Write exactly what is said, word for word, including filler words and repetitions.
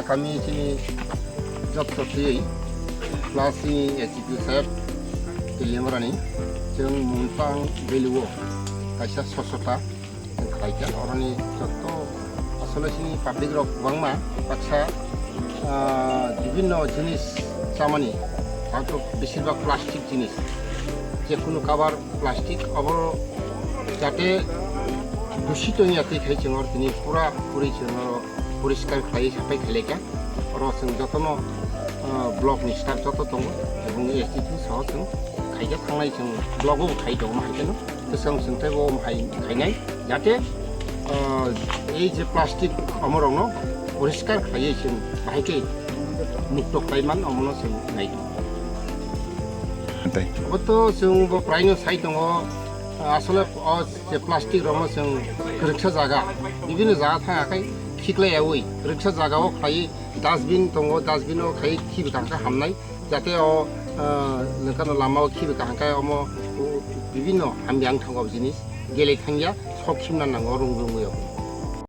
Kami chini joto twi plus chini S D P O saheb Teliamrani chwng Mungtang Valley o kaisa sochota chwng khlaikha. Oroni joto asole chini public rok kwbangma baksa, ah, bibinno jinis chamani, tato besirbak plastic jinis, je kunu cover plastic abo jate dushito wngya twi khai chwng oro tini pura puri chwng oro poriskar khlai sapai khlaikha. Oro chwng jotono, ah, block ni staff joto tongo, ebong S D P saho chwng khaikhe thangnai chwng block o khai tongo, ma hai kheno bwswng chwng tei bo hai khainai, jate, ah, ei je plastic omorokno poriskar khlaiwi chwng bahai khe mukto khlai man, omono chwng nai tongo. Tei? Obo to chwng bo praino sai tongo, asole o je plastic rokno chwng kwrwngsa jaga, bibinno jaga thang akhai khiklai yaui kwrwngsa jaga o khlai dustbin tongo, dustbin o khai khibi kaham khe hamnai, jate o, ah, nokano lama o khibi kaham khe omo, o, bibinno hamya wng thango jinis, gelai thangya, sok khimna nango rung rungwi o.